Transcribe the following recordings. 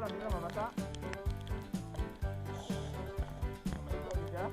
Lang, di na mamata. Maigo di siya.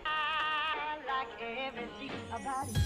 I like everything about you.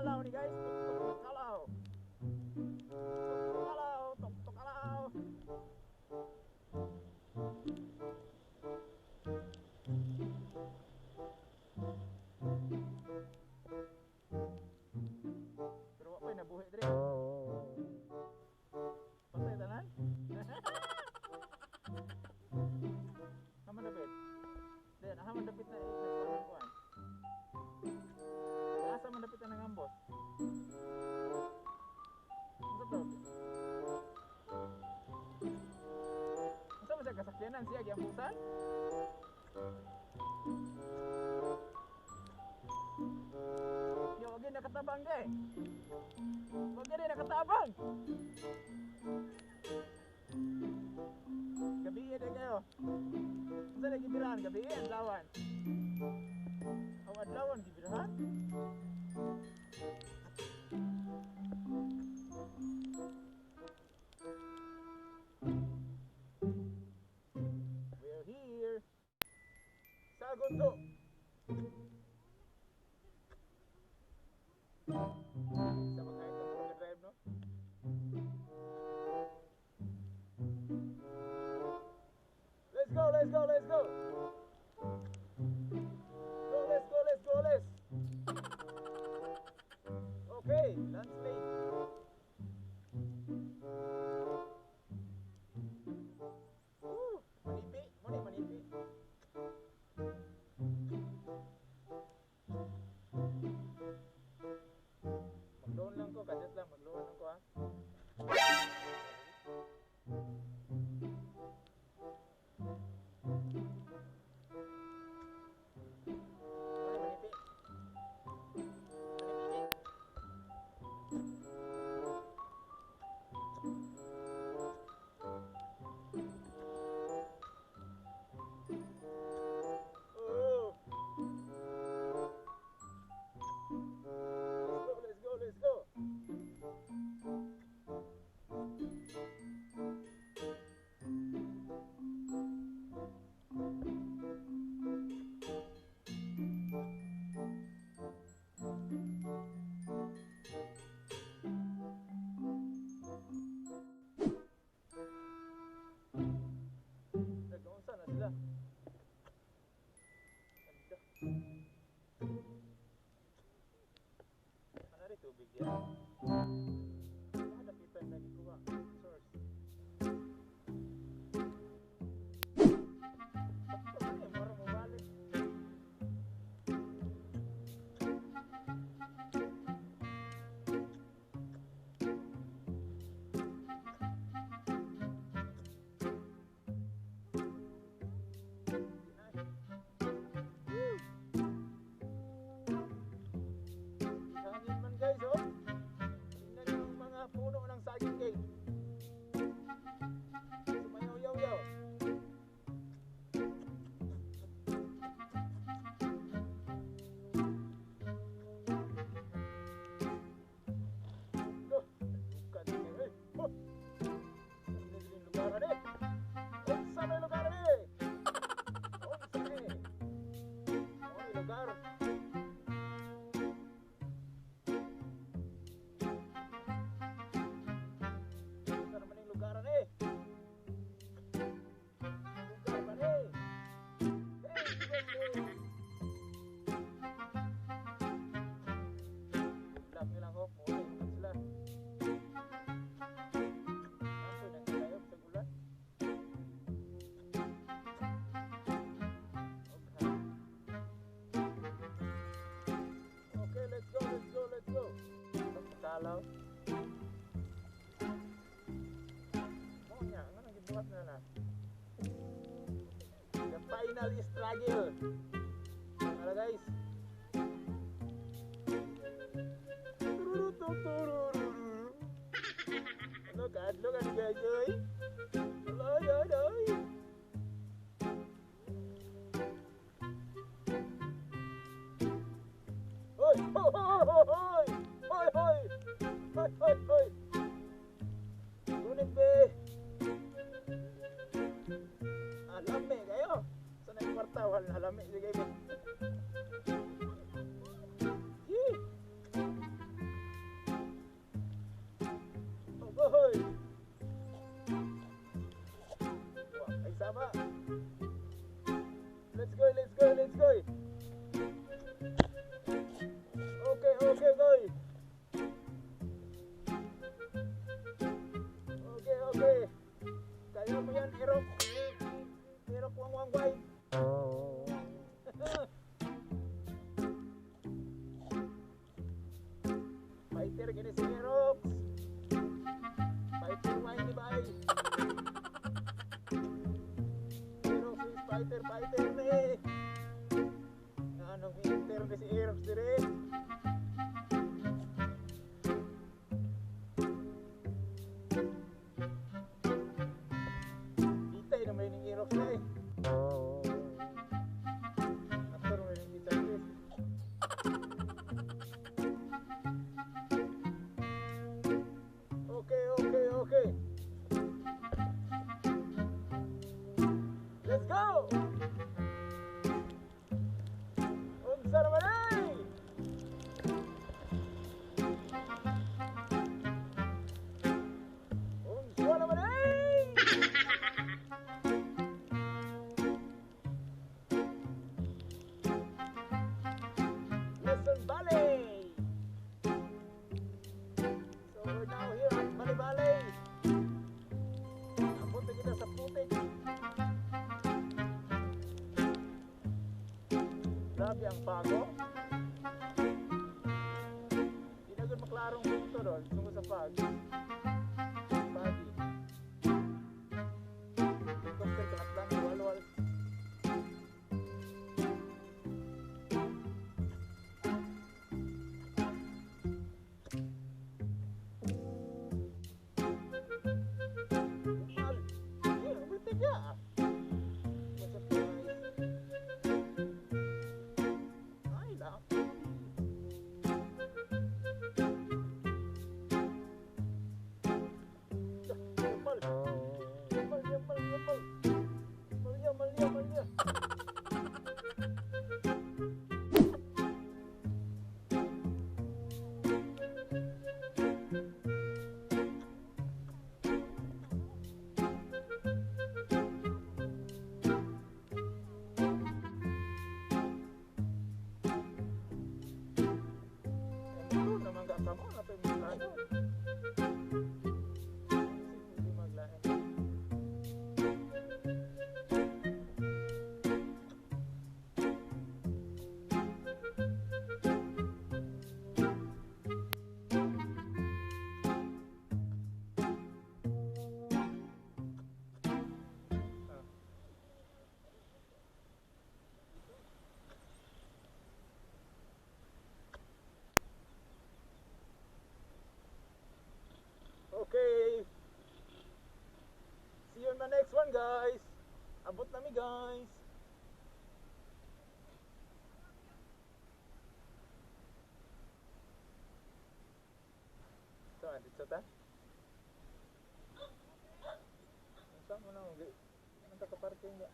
Kalaw ni, guys. Tuktok na kalaw. Tuktok kalaw, tuktok kalaw. Pero wa pa'y nabuhi diri. Patay tanan? Haman dapit. Then, haman dapit na nagkuhan kuan. Asa man dapit na nangambos? Unsa to? Unsa man siya kasakyanan siya giambusan? Yo, wag nakatabang kay. Wag gani nakatabang. Gabi din kayo. Unsa na gibirahan? Gabi adlawan. Aw, adlawan gibirahan? We're here. Sagundo. Sa mga kahit ang drive, no? Let's go, let's go, let's go. Go, let's go, let's go, let's. Okay, landslide. Woo, manipi, muni manipi. Mag-loan lang ko, kadjet lang, mag-loan lang ko, ha. Muni manipi. Manipi. Oh. Let's go, let's go, let's go. Nag-unsa na sila. Ganda. Ano rin tubig yan? Ah, dapitan lagi kuha. Source. Sakto man eh, mura mo balik. Woo! Hangin man, guys, oh. Tingnan niyo ang mga puno ng saging, guys. Sumayaw-yaw-yaw. Go. Bukan ni, eh. Oh. Ano yung lugar ni? Unsa may lugar ni? Unsa ni? Oh, lugar. Unsa naman yung lugar ni? Lugar ba ni? Hey, go. Good luck nilang hope. Muli naman sila. Ako nagkayop sa gulat. Okay. Okay, let's go, let's go, let's go. Pagkalaw. Oh nya, ano nang gibuhat na na? The final struggle. Ano, guys? Tururu-tururu. Ano kadlok ani, guys, oy? Oy, oy, oy. Hoy, hoy, hoy, hoy, hoy, hoy, hoy, hoy. Gunit be. Alame kayo. Sa nagkwarta, wala alame sige be. Yee. Okay. Okay. Kaya mo yan, Erok. Erok wang wang way. Fighter gini si Erox. Fighter wine ni bay. Erox is fighter, fighter ni. Anong inter ni si Erox dire? Bitay naman yung Erox na eh. Actor mo yung service. Okay. Let's go! Unsa naman eh? Unsa naman eh? Luzon Valley! So we're now here at Bali-Bali. Abot na kita sa putik. Grabe ang bago. Di na gud maklarong punto doon tungkol sa fog. Foggy. Helicopter kanatlan, walwal. Mal. Eh, overtake ya. What's up, guys? Ay, lang. Yamal. Yamal, yamal, yamal. Malya, malya, malya. Ito naman ka kamo na pa yung plano. Hindi maglain. Okay. See you in my next one, guys. Abot na mi, guys. So, andito ta? Saan mo na? Ano ka parking niya?